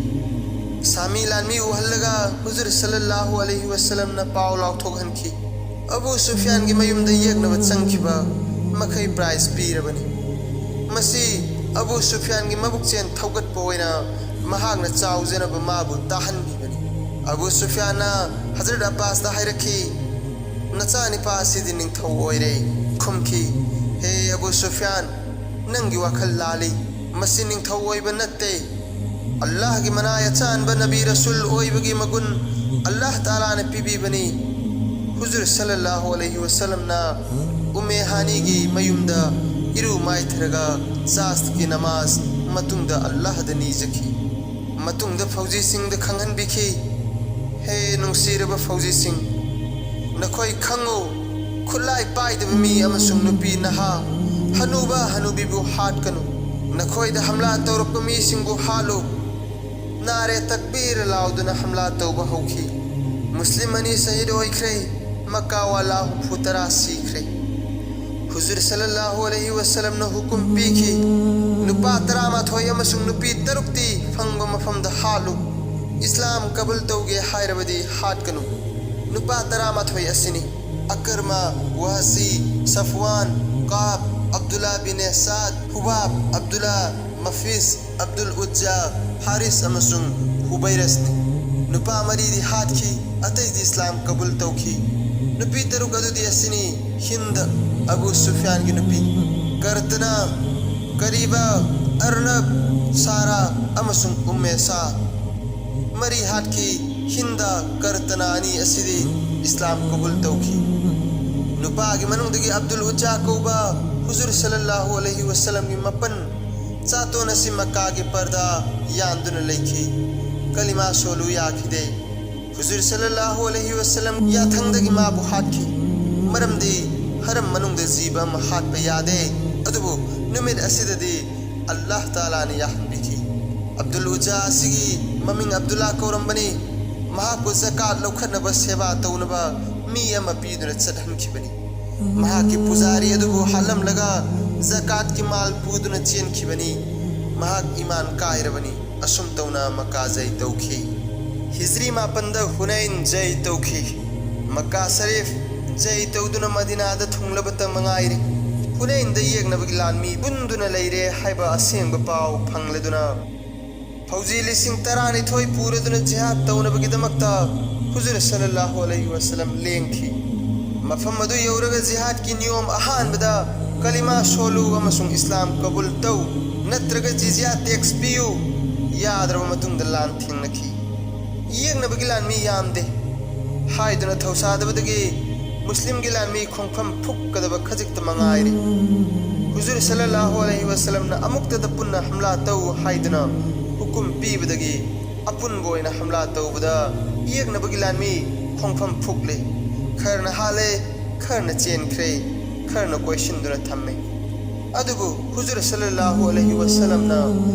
ꯁꯥꯃꯤ ꯂꯥꯟꯃꯤ ꯎꯍꯜꯂꯒ ꯍꯨꯖꯨꯔ ꯁꯜꯂꯜꯂꯥꯍꯨ ꯑꯂꯩꯍꯤ ꯋꯁꯜꯂꯝꯅ ꯄꯥꯎ ꯂꯥꯎꯊꯣꯛꯍꯟꯈꯤ꯫ ꯑꯕꯨ ꯁꯨꯐꯤꯌꯥꯟꯒꯤ ꯃꯌꯨꯝꯗ ꯌꯦꯛꯅꯕ ꯆꯪꯈꯤꯕ ꯃꯈꯩ ꯄ꯭ꯔꯥꯏꯖ ꯄꯤꯔꯕꯅꯤ꯫ ꯃꯁꯤ ꯑꯕꯨ ꯁꯨꯐꯤꯌꯥꯟꯒꯤ ꯃꯕꯨꯛꯆꯦꯜ ꯊꯧꯒꯠꯄ ꯑꯣꯏꯅ ꯃꯍꯥꯛꯅ ꯆꯥꯎꯖꯅꯕ ꯃꯥꯕꯨ ꯇꯥꯍꯟꯕꯤꯕꯅꯤ꯫ ꯑꯕꯨ ꯁꯨꯐꯤꯌꯥꯟꯅ ꯍꯖꯔꯠ ꯑꯕꯥꯁꯇ ꯍꯥꯏꯔꯛꯈꯤ, "ꯅꯆꯥꯅꯤꯄꯥ ꯑꯁꯤꯗꯤ ꯅꯤꯡꯊꯧ ꯑꯣꯏꯔꯦ" ꯈꯨꯝꯈꯤ꯫ "ꯍꯦ ꯑꯕꯨ ꯁꯨꯐꯤꯌꯥꯟ, ꯅꯪꯒꯤ ꯋꯥꯈꯜ ꯂꯥꯜꯂꯤ꯫ ꯃꯁꯤ ꯅꯤꯡꯊꯧ ꯑꯣꯏꯕ ꯅꯠꯇꯦ꯫ ꯑꯜꯂꯥꯍꯒꯤ ꯃꯅꯥꯏ ꯑꯆꯥꯟꯕ ꯅꯕꯤ ꯔꯁꯨꯜ ꯑꯣꯏꯕꯒꯤ ꯃꯒꯨꯟ ꯑꯜꯂꯥꯍ ꯇꯥꯂꯥꯅ ꯄꯤꯕꯤꯕꯅꯤ꯫" ꯍꯨꯖꯨꯔ ꯁꯜꯂꯜꯂꯥꯍꯨ ꯑꯂꯩꯍꯤ ꯋꯁꯜꯂꯝꯅ ꯎꯝꯃꯦ ꯍꯥꯅꯤꯒꯤ ꯃꯌꯨꯝꯗ ꯏꯔꯨ ꯃꯥꯏꯊꯔꯒ ꯆꯥꯁꯀꯤ ꯅꯃꯥꯖ ꯃꯇꯨꯡꯗ ꯑꯜꯂꯥꯍꯗ ꯅꯤꯖꯈꯤ꯫ ꯃꯇꯨꯡꯗ ꯐꯧꯖꯤꯁꯤꯡꯗ ꯈꯪꯍꯟꯕꯤꯈꯤ, "ꯍꯦ ꯅꯨꯡꯁꯤꯔꯕ ꯐꯧꯖꯤꯁꯤꯡ, ꯅꯈꯣꯏ ꯈꯪꯉꯨ, ꯈꯨꯠꯂꯥꯏ ꯄꯥꯏꯗꯕ ꯃꯤ ꯑꯃꯁꯨꯡ ꯅꯨꯄꯤ ꯅꯍꯥ, ꯍꯅꯨꯕ ꯍꯅꯨꯕꯤꯕꯨ ꯍꯥꯠꯀꯅꯨ꯫ ꯅꯈꯣꯏꯗ ꯍꯝꯂꯥ ꯇꯧꯔꯛꯄ ꯃꯤꯁꯤꯡꯕꯨ ꯍꯥꯠꯂꯨ꯫ ꯅꯥꯔꯦ ꯇꯛꯕꯤꯔ ꯂꯥꯎꯗꯨꯅ ꯍꯝꯂꯥ ꯇꯧꯕ ꯍꯧꯈꯤ꯫ ꯃꯨꯁꯂꯤꯝ ꯑꯅꯤ ꯁꯍꯤꯗ ꯑꯣꯏꯈ꯭ꯔꯦ꯫ ꯃꯛꯀꯥ ꯋꯥꯂꯥ ꯍꯨꯝꯐꯨ ꯇꯔꯥ ꯁꯤꯈ꯭ꯔꯦ꯫" ꯍꯨꯖꯨꯔ ꯁꯜꯂꯜꯂꯥꯍꯨ ꯑꯂꯩꯍꯤ ꯋꯁꯜꯂꯝꯅ ꯍꯨꯀꯨꯝ ꯄꯤꯈꯤ, "ꯅꯨꯄꯥ ꯇꯔꯥꯃꯥꯊꯣꯏ ꯑꯃꯁꯨꯡ ꯅꯨꯄꯤ ꯇꯔꯨꯛꯇꯤ ꯐꯪꯕ ꯃꯐꯝꯗ ꯍꯥꯠꯂꯨ꯫ ꯏꯁꯂꯥꯝ ꯀꯕꯨꯜ ꯇꯧꯒꯦ ꯍꯥꯏꯔꯕꯗꯤ ꯍꯥꯠꯀꯅꯨ꯫" ꯅꯨꯄꯥ ꯇꯔꯥꯃꯥꯊꯣꯏ ꯑꯁꯤꯅꯤ: ꯑꯀꯔꯃ, ꯋꯥꯍꯁꯤ, ꯁꯐꯋꯥꯟ, ꯀꯥꯕ, ꯑꯕꯗꯨꯜꯂꯥ ꯕꯤꯟ ꯁꯥꯗ, ꯍꯨꯕꯥꯕ, ꯑꯕꯗꯨꯜꯂꯥ, ꯃꯐꯤꯁ, ꯑꯕꯗꯨꯜ ꯎꯖꯖꯥ, ꯍꯥꯔꯤꯁ ꯑꯃꯁꯨꯡ ꯍꯨꯕꯩꯔꯁꯅꯤ꯫ ꯅꯨꯄꯥ ꯃꯔꯤꯗꯤ ꯍꯥꯠꯈꯤ, ꯑꯇꯩꯗꯤ ꯏꯁꯂꯥꯝ ꯀꯕꯨꯜ ꯇꯧꯈꯤ꯫ ꯅꯨꯄꯤ ꯇꯔꯨꯛ ꯑꯗꯨꯗꯤ ꯑꯁꯤꯅꯤ: ꯍꯤꯟꯗ, ꯑꯕꯨ ꯁꯨꯐꯤꯌꯥꯟꯒꯤ ꯅꯨꯄꯤ, ꯀꯔꯇꯅꯥ, ꯀꯔꯤꯕ, ꯑꯔꯅꯕ, ꯁꯥꯔꯥ ꯑꯃꯁꯨꯡ ꯎꯝꯃꯦ ꯁꯥ꯫ ꯃꯔꯤ ꯍꯥꯠꯈꯤ꯫ ꯍꯤꯟꯗ, ꯀꯔꯇꯅꯥ ꯑꯅꯤ ꯑꯁꯤꯗꯤ ꯏꯁꯂꯥꯝ ꯀꯕꯨꯜ ꯇꯧꯈꯤ꯫ ꯅꯨꯄꯥꯒꯤ ꯃꯅꯨꯡꯗꯒꯤ ꯑꯕꯗꯨꯜ ꯎꯖꯖꯥ ꯀꯧꯕ ꯍꯨꯖꯨꯔ ꯁꯜꯂꯜꯂꯥꯍꯨ ꯑꯂꯩꯍꯤ ꯋꯁꯜꯂꯝꯒꯤ ꯃꯄꯟ ꯆꯥꯇꯣꯟ ꯑꯁꯤ ꯃꯛꯀꯥꯒꯤ ꯄꯔꯗꯥ ꯌꯥꯟꯗꯨꯅ ꯂꯩꯈꯤ꯫ ꯀꯂꯤꯃꯥ ꯁꯣꯜꯂꯨ ꯌꯥꯈꯤꯗꯦ꯫ ꯍꯨꯖꯨꯔ ꯁꯜꯂꯜꯂꯥꯍꯨ ꯑꯂꯩꯍꯤ ꯋꯁꯜꯂꯝ ꯌꯥꯊꯪꯗꯒꯤ ꯃꯥꯕꯨ ꯍꯥꯠꯈꯤ, ꯃꯔꯝꯗꯤ ꯍꯔꯝ ꯃꯅꯨꯡꯗ ꯖꯤꯕ ꯑꯃ ꯍꯥꯠꯄ ꯌꯥꯗꯦ꯫ ꯑꯗꯨꯕꯨ ꯅꯨꯃꯤꯠ ꯑꯁꯤꯗꯗꯤ ꯑꯜꯂꯥꯍ ꯇꯥꯂꯥꯅ ꯌꯥꯍꯟꯕꯤꯈꯤ꯫ ꯑꯕꯗꯨꯜ ꯎꯖꯖꯥ ꯑꯁꯤꯒꯤ ꯃꯃꯤꯡ ꯑꯕꯗꯨꯜꯂꯥ ꯀꯧꯔꯝꯕꯅꯤ꯫ ꯃꯍꯥꯛꯄꯨ ꯖꯀꯥꯠ ꯂꯧꯈꯠꯅꯕ ꯁꯦꯕꯥ ꯇꯧꯅꯕ ꯃꯤ ꯑꯃ ꯄꯤꯗꯨꯅ ꯆꯠꯍꯟꯈꯤꯕꯅꯤ꯫ ꯃꯍꯥꯛꯀꯤ ꯄꯨꯖꯥꯔꯤ ꯑꯗꯨꯕꯨ ꯍꯥꯠꯂꯝꯂꯒ ꯖꯀꯥꯠꯀꯤ ꯃꯥꯜ ꯄꯨꯗꯨꯅ ꯆꯦꯟꯈꯤꯕꯅꯤ꯫ ꯃꯍꯥꯛ ꯏꯃꯥꯟ ꯀꯥꯏꯔꯕꯅꯤ꯫ ꯑꯁꯨꯝ ꯇꯧꯅ ꯃꯛꯀꯥ ꯖꯩ ꯇꯧꯈꯤ꯫ ꯍꯤꯖ꯭ꯔꯤ ꯃꯥꯄꯟꯗ ꯍꯨꯅꯩꯟ ꯖꯩ ꯇꯧꯈꯤ꯫ ꯃꯛꯀꯥ ꯁꯔꯤꯐ ꯖꯩ ꯇꯧꯗꯨꯅ ꯃꯗꯤꯅꯥꯗ ꯊꯨꯡꯂꯕꯇ ꯃꯉꯥꯏꯔꯤ꯫ ꯍꯨꯅꯩꯟꯗ ꯌꯦꯛꯅꯕꯒꯤ ꯂꯥꯟꯃꯤ ꯄꯨꯟꯗꯨꯅ ꯂꯩꯔꯦ ꯍꯥꯏꯕ ꯑꯁꯦꯡꯕ ꯄꯥꯎ ꯐꯪꯂꯗꯨꯅ, ꯐꯧꯖꯤ ꯂꯤꯁꯤꯡ ꯇꯔꯥꯅꯤꯊꯣꯏ ꯄꯨꯔꯗꯨꯅ ꯖꯤꯍꯥꯗ ꯇꯧꯅꯕꯒꯤꯗꯃꯛꯇ ꯍꯨꯖꯨꯔ ꯁꯜꯂꯜꯂꯥꯍꯨ ꯑꯂꯩꯍꯤ ꯋꯁꯜꯂꯝ ꯂꯦꯡꯈꯤ꯫ ꯃꯐꯝ ꯑꯗꯨ ꯌꯧꯔꯒ ꯖꯤꯍꯥꯗꯀꯤ ꯅꯤꯌꯣꯝ ꯑꯍꯥꯟꯕꯗ ꯀꯂꯤꯃꯥ ꯁꯣꯜꯂꯨ ꯑꯃꯁꯨꯡ ꯏꯁꯂꯥꯝ ꯀꯕꯨꯜ ꯇꯧ, ꯅꯠꯇ꯭ꯔꯒ ꯖꯤꯖꯤꯌꯥ ꯇꯦꯛꯁ ꯄꯤꯌꯨ ꯌꯥꯗ꯭ꯔꯕ ꯃꯇꯨꯡꯗ ꯂꯥꯟ ꯊꯦꯡꯅꯈꯤ꯫ "ꯌꯦꯛꯅꯕꯒꯤ ꯂꯥꯟꯃꯤ ꯌꯥꯝꯗꯦ" ꯍꯥꯏꯗꯨꯅ ꯊꯧꯁꯥꯗꯕꯗꯒꯤ ꯃꯨꯁꯂꯤꯝꯒꯤ ꯂꯥꯟꯃꯤ ꯈꯣꯡꯐꯝ ꯐꯨꯛꯀꯗꯕ ꯈꯖꯤꯛꯇ ꯃꯉꯥꯏꯔꯦ꯫ ꯍꯨꯖꯨꯔ ꯁꯜꯂꯜꯂꯥꯍꯨ ꯑꯂꯩꯍꯤ ꯋꯁꯜꯂꯝꯅ "ꯑꯃꯨꯛꯇꯗ ꯄꯨꯟꯅ ꯍꯝꯂꯥ ꯇꯧ" ꯍꯥꯏꯗꯨꯅ ꯍꯨꯀꯨꯝ ꯄꯤꯕꯗꯒꯤ ꯑꯄꯨꯟꯕ ꯑꯣꯏꯅ ꯍꯝꯂꯥ ꯇꯧꯕꯗ ꯌꯦꯛꯅꯕꯒꯤ ꯂꯥꯟꯃꯤ ꯈꯣꯡꯐꯝ ꯐꯨꯛꯂꯦ꯫ ꯈꯔꯅ ꯍꯥꯠꯂꯦ, ꯈꯔꯅ ꯆꯦꯟꯈ꯭ꯔꯦ, ꯈꯔꯅ ꯀꯣꯏꯁꯤꯟꯗꯨꯅ ꯊꯝꯃꯦ꯫ ꯑꯗꯨꯕꯨ ꯍꯨꯖꯨꯔ ꯁꯜꯂꯜꯂꯥꯍꯨ ꯑꯂꯩꯍꯤ ꯋꯁꯜꯂꯝꯅ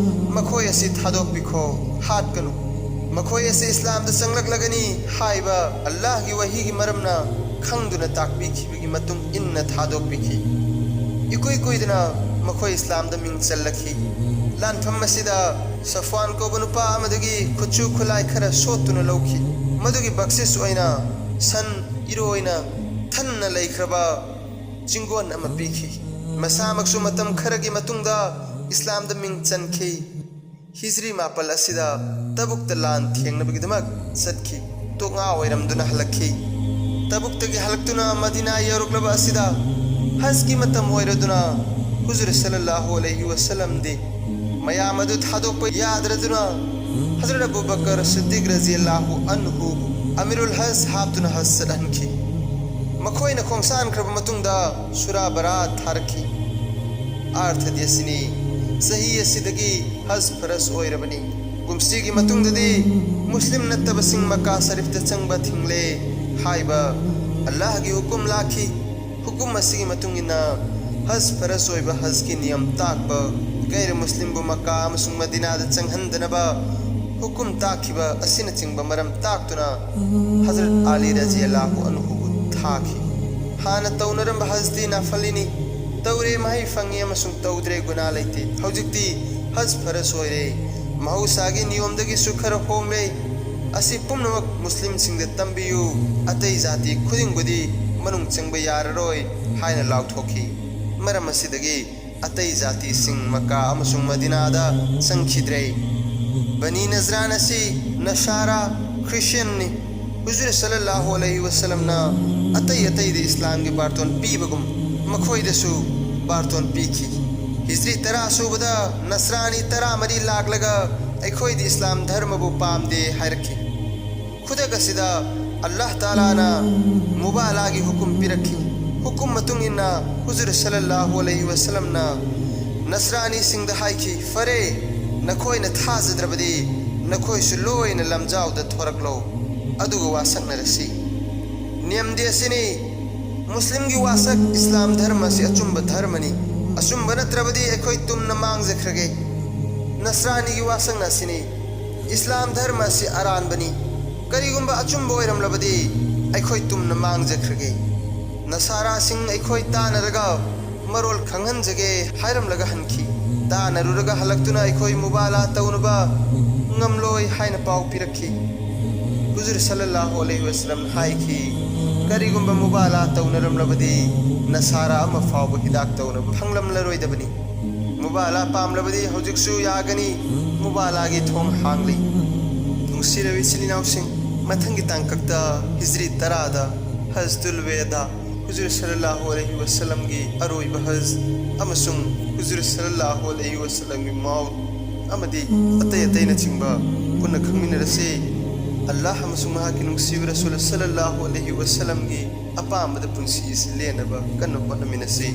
"ꯃꯈꯣꯏ ꯑꯁꯤ ꯊꯥꯗꯣꯛꯄꯤꯈꯣ, ꯍꯥꯠꯀꯅꯨ꯫ ꯃꯈꯣꯏ ꯑꯁꯤ ꯏꯁꯂꯥꯝꯗ ꯆꯪꯂꯛꯂꯒꯅꯤ" ꯍꯥꯏꯕ ꯑꯜꯂꯥꯍꯒꯤ ꯋꯥꯍꯤꯒꯤ ꯃꯔꯝꯅ ꯈꯪꯗꯨꯅ ꯇꯥꯛꯄꯤꯈꯤꯕꯒꯤ ꯃꯇꯨꯡ ꯏꯟꯅ ꯊꯥꯗꯣꯛꯄꯤꯈꯤ꯫ ꯏꯀꯨꯏ ꯀꯨꯏꯗꯅ ꯃꯈꯣꯏ ꯏꯁꯂꯥꯝꯗ ꯃꯤꯡ ꯆꯜꯂꯛꯈꯤ꯫ ꯂꯥꯟꯐꯝ ꯑꯁꯤꯗ ꯁꯐ꯭ꯋꯥꯟ ꯀꯧꯕ ꯅꯨꯄꯥ ꯑꯃꯗꯒꯤ ꯈꯨꯠꯁꯨ ꯈꯨꯠꯂꯥꯏ ꯈꯔ ꯁꯣꯠꯇꯨꯅ ꯂꯧꯈꯤ꯫ ꯃꯗꯨꯒꯤ ꯕꯛꯁꯤꯁ ꯑꯣꯏꯅ ꯁꯟ, ꯏꯔꯣꯏꯅ ꯊꯟꯅ ꯂꯩꯈ꯭ꯔꯕ ꯆꯤꯡꯒꯣꯟ ꯑꯃ ꯄꯤꯈꯤ꯫ ꯃꯁꯥꯃꯛꯁꯨ ꯃꯇꯝ ꯈꯔꯒꯤ ꯃꯇꯨꯡꯗ ꯏꯁꯂꯥꯝꯗ ꯃꯤꯡ ꯆꯟꯈꯤ꯫ ꯍꯤꯖ꯭ꯔꯤ ꯃꯥꯄꯜ ꯑꯁꯤꯗ ꯇꯕꯨꯛꯇ ꯂꯥꯟ ꯊꯦꯡꯅꯕꯒꯤꯗꯃꯛ ꯆꯠꯈꯤ꯫ ꯇꯣꯛꯉꯥ ꯑꯣꯏꯔꯝꯗꯨꯅ ꯍꯜꯂꯛꯈꯤ꯫ ꯇꯕꯨꯛꯇꯒꯤ ꯍꯜꯂꯛꯇꯨꯅ ꯃꯗꯤꯅꯥ ꯌꯧꯔꯛꯂꯕ ꯑꯁꯤꯗ ꯍꯖꯀꯤ ꯃꯇꯝ ꯑꯣꯏꯔꯗꯨꯅ ꯍꯨꯖꯨꯔ ꯁꯜꯂꯜꯂꯥꯍꯨ ꯑꯂꯩꯍꯤ ꯋꯁꯜꯂꯝꯗꯤ ꯃꯌꯥꯝ ꯑꯗꯨ ꯊꯥꯗꯣꯛꯄ ꯌꯥꯗ꯭ꯔꯗꯨꯅ ꯍꯖꯔꯠ ꯑꯕꯨ ꯕꯀꯔ ꯁꯤꯗꯤꯛ ꯔꯖꯤꯌꯜꯂꯥꯍꯨ ꯑꯟꯍꯨ ꯑꯃꯤꯔꯨꯜ ꯍꯖ ꯍꯥꯞꯇꯨꯅ ꯍꯖ ꯆꯠꯍꯟꯈꯤ꯫ ꯃꯈꯣꯏꯅ ꯈꯣꯡꯁꯥꯟꯈ꯭ꯔꯕ ꯃꯇꯨꯡꯗ ꯁꯨꯔꯥ ꯕꯔꯥ ꯊꯥꯔꯛꯈꯤ꯫ ꯑꯥꯔꯊꯗꯤ ꯑꯁꯤꯅꯤ, ꯆꯍꯤ ꯑꯁꯤꯗꯒꯤ ꯍꯖ ꯐꯔꯖ ꯑꯣꯏꯔꯕꯅꯤ꯫ ꯀꯨꯝꯁꯤꯒꯤ ꯃꯇꯨꯡꯗꯗꯤ ꯃꯨꯁꯂꯤꯝ ꯅꯠꯇꯕꯁꯤꯡ ꯃꯀꯥ ꯁꯔꯤꯐꯇ ꯆꯪꯕ ꯊꯤꯡꯂꯦ ꯍꯥꯏꯕ ꯑꯜꯂꯥꯍꯒꯤ ꯍꯨꯀꯨꯝ ꯂꯥꯛꯈꯤ꯫ ꯍꯨꯀꯨꯝ ꯑꯁꯤꯒꯤ ꯃꯇꯨꯡ ꯏꯟꯅ ꯍꯖ ꯐꯔꯖ ꯑꯣꯏꯕ ꯍꯖꯀꯤ ꯅꯤꯌꯝ ꯇꯥꯛꯄ, ꯒꯩꯔ ꯃꯨꯁꯂꯤꯝꯕꯨ ꯃꯀꯥ ꯑꯃꯁꯨꯡ ꯃꯗꯤꯅꯥꯗ ꯆꯪꯍꯟꯗꯅꯕ ꯍꯨꯀꯨꯝ ꯇꯥꯛꯈꯤꯕ ꯑꯁꯤꯅꯆꯤꯡꯕ ꯃꯔꯝ ꯇꯥꯛꯇꯨꯅ ꯍꯖꯔꯠ ꯑꯂꯤ ꯔꯖꯤꯌꯜꯂꯥꯍꯨ ꯑꯟꯍꯨꯕꯨ ꯊꯥꯈꯤ꯫ ꯍꯥꯟꯅ ꯇꯧꯅꯔꯝꯕ ꯍꯖꯗꯤ ꯅꯥꯐꯂꯤꯅꯤ꯫ ꯇꯧꯔꯦ, ꯃꯍꯩ ꯐꯪꯉꯤ, ꯑꯃꯁꯨꯡ ꯇꯧꯗ꯭ꯔꯦ, ꯒꯨꯅꯥ ꯂꯩꯇꯦ꯫ ꯍꯧꯖꯤꯛꯇꯤ ꯍꯖ ꯐꯔꯖ ꯑꯣꯏꯔꯦ꯫ ꯃꯍꯧꯁꯥꯒꯤ ꯅꯤꯌꯣꯝꯗꯒꯤꯁꯨ ꯈꯔ ꯍꯣꯡꯂꯦ꯫ ꯑꯁꯤ ꯄꯨꯝꯅꯃꯛ ꯃꯨꯁꯂꯤꯝꯁꯤꯡꯗ ꯇꯝꯕꯤꯌꯨ, ꯑꯇꯩ ꯖꯥꯇꯤ ꯈꯨꯗꯤꯡꯕꯨꯗꯤ ꯃꯅꯨꯡ ꯆꯪꯕ ꯌꯥꯔꯔꯣꯏ ꯍꯥꯏꯅ ꯂꯥꯎꯊꯣꯛꯈꯤ꯫ ꯃꯔꯝ ꯑꯁꯤꯗꯒꯤ ꯑꯇꯩ ꯖꯥꯇꯤꯁꯤꯡ ꯃꯀꯥ ꯑꯃꯁꯨꯡ ꯃꯗꯤꯅꯥꯗ ꯆꯪꯈꯤꯗ꯭ꯔꯦ꯫ ꯕꯅꯤ ꯅꯖꯔꯥꯟ ꯑꯁꯤ ꯅꯁꯥꯔꯥ, ꯈ꯭ꯔꯤꯁꯇꯤꯌꯟꯅꯤ꯫ ꯍꯨꯖꯨꯔ ꯁꯜꯂꯜꯂꯥꯍꯨ ꯑꯂꯩꯍꯤ ꯋꯁꯜꯂꯝꯅ ꯑꯇꯩ ꯑꯇꯩꯗ ꯏꯁꯂꯥꯝꯒꯤ ꯕꯥꯔꯇꯣꯟ ꯄꯤꯕꯒꯨꯝ ꯃꯈꯣꯏꯗꯁꯨ ꯕꯥꯔꯇꯣꯟ ꯄꯤꯈꯤ꯫ ꯍꯤꯖ꯭ꯔꯤ ꯇꯔꯥ ꯁꯨꯕꯗ ꯅꯁꯔꯥꯅꯤ ꯇꯔꯥꯃꯔꯤ ꯂꯥꯛꯂꯒ ꯑꯩꯈꯣꯏꯗꯤ ꯏꯁꯂꯥꯝ ꯙꯔꯃꯕꯨ ꯄꯥꯝꯗꯦ ꯍꯥꯏꯔꯛꯈꯤ꯫ ꯈꯨꯗꯛ ꯑꯁꯤꯗ ꯑꯜꯂꯥꯍ ꯇꯥꯂꯥꯅ ꯃꯨꯕꯥꯂꯥꯒꯤ ꯍꯨꯀꯨꯝ ꯄꯤꯔꯛꯈꯤ꯫ ꯍꯨꯀꯨꯝ ꯃꯇꯨꯡ ꯏꯟꯅ ꯍꯨꯖꯨꯔ ꯁꯜꯂꯜꯂꯥꯍꯨ ꯑꯂꯩꯍꯤ ꯋꯁꯜꯂꯝꯅ ꯅꯁꯔꯥꯅꯤꯁꯤꯡꯗ ꯍꯥꯏꯈꯤ, "ꯐꯔꯦ, ꯅꯈꯣꯏꯅ ꯊꯥꯖꯗ꯭ꯔꯕꯗꯤ ꯅꯈꯣꯏꯁꯨ ꯂꯣꯏꯅ ꯂꯝꯖꯥꯎꯗ ꯊꯣꯔꯛꯂꯣ, ꯑꯗꯨꯒ ꯋꯥꯁꯛꯅꯔꯁꯤ꯫" ꯅꯤꯌꯝꯗꯤ ꯑꯁꯤꯅꯤ, ꯃꯨꯁꯂꯤꯝꯒꯤ ꯋꯥꯁꯛ, ꯏꯁꯂꯥꯝ ꯙꯔꯃ ꯑꯁꯤ ꯑꯆꯨꯝꯕ ꯙꯔꯃꯅꯤ꯫ ꯑꯆꯨꯝꯕ ꯅꯠꯇ꯭ꯔꯕꯗꯤ ꯑꯩꯈꯣꯏ ꯇꯨꯝꯅ ꯃꯥꯡꯖꯈ꯭ꯔꯒꯦ꯫ ꯅꯁꯔꯥꯅꯤꯒꯤ ꯋꯥꯁꯛꯅ ꯑꯁꯤꯅꯤ, ꯏꯁꯂꯥꯝ ꯙꯔꯃ ꯑꯁꯤ ꯑꯔꯥꯟꯕꯅꯤ꯫ ꯀꯔꯤꯒꯨꯝꯕ ꯑꯆꯨꯝꯕ ꯑꯣꯏꯔꯝꯂꯕꯗꯤ ꯑꯩꯈꯣꯏ ꯇꯨꯝꯅ ꯃꯥꯡꯖꯈ꯭ꯔꯒꯦ꯫ ꯅꯁꯥꯔꯥꯁꯤꯡ ꯑꯩꯈꯣꯏ ꯇꯥꯟꯅꯔꯒ ꯃꯔꯣꯜ ꯈꯪꯍꯟꯖꯒꯦ ꯍꯥꯏꯔꯝꯂꯒ ꯍꯟꯈꯤ꯫ ꯇꯥꯟꯅꯔꯨꯔꯒ ꯍꯜꯂꯛꯇꯨꯅ ꯑꯩꯈꯣꯏ ꯃꯨꯕꯥꯂꯥ ꯇꯧꯅꯕ ꯉꯝꯂꯣꯏ ꯍꯥꯏꯅ ꯄꯥꯎ ꯄꯤꯔꯛꯈꯤ꯫ ꯍꯨꯖꯨꯔ ꯁꯜꯂꯜꯂꯥꯍꯨ ꯑꯂꯩꯍꯤ ꯋꯁꯜꯂꯝ ꯍꯥꯏꯈꯤ, "ꯀꯔꯤꯒꯨꯝꯕ ꯃꯨꯕꯥꯂꯥ ꯇꯧꯅꯔꯝꯂꯕꯗꯤ ꯅꯁꯥꯔꯥ ꯑꯃ ꯐꯥꯎꯕ ꯍꯤꯗꯥꯛ ꯇꯧꯅꯕ ꯐꯪꯂꯝꯂꯔꯣꯏꯗꯕꯅꯤ꯫ ꯃꯨꯕꯥꯂꯥ ꯄꯥꯝꯂꯕꯗꯤ ꯍꯧꯖꯤꯛꯁꯨ ꯌꯥꯒꯅꯤ, ꯃꯨꯕꯥꯂꯥꯒꯤ ꯊꯣꯡ ꯍꯥꯡꯂꯤ꯫" ꯅꯨꯡꯁꯤꯔꯕ ꯏꯆꯤꯜ ꯏꯅꯥꯎꯁꯤꯡ, ꯃꯊꯪꯒꯤ ꯇꯥꯡꯀꯛꯇ ꯍꯤꯖ꯭ꯔꯤ ꯇꯔꯥꯗ ꯍꯖꯇꯨꯜ ꯋꯦꯗꯥ, ꯍꯨꯖꯨꯔ ꯁꯜꯂꯜꯂꯥꯍꯨ ꯑꯂꯩꯍꯤ ꯋꯁꯜꯂꯝꯒꯤ ꯑꯔꯣꯏꯕ ꯍꯖ ꯑꯃꯁꯨꯡ ꯍꯨꯖꯨꯔ ꯁꯜꯂꯜꯂꯥꯍꯨ ꯑꯂꯩꯍꯤ ꯋꯁꯜꯂꯝꯒꯤ ꯃꯥꯎꯠ ꯑꯃꯗꯤ ꯑꯇꯩ ꯑꯇꯩꯅꯆꯤꯡꯕ ꯄꯨꯟꯅ ꯈꯪꯃꯤꯟꯅꯔꯁꯤ꯫ ꯑꯜꯂꯥꯍ ꯑꯃꯁꯨꯡ ꯃꯍꯥꯛꯀꯤ ꯅꯨꯡꯁꯤꯕ ꯔꯁꯨꯜ ꯁꯜꯂꯜꯂꯥꯍꯨ ꯑꯂꯩꯍꯤ ꯋꯁꯜꯂꯝꯒꯤ ꯑꯄꯥꯝꯕꯗ ꯄꯨꯟꯁꯤ ꯑꯁꯤ ꯂꯦꯟꯅꯕ ꯀꯟꯅ ꯍꯣꯠꯅꯃꯤꯟꯅꯁꯤ꯫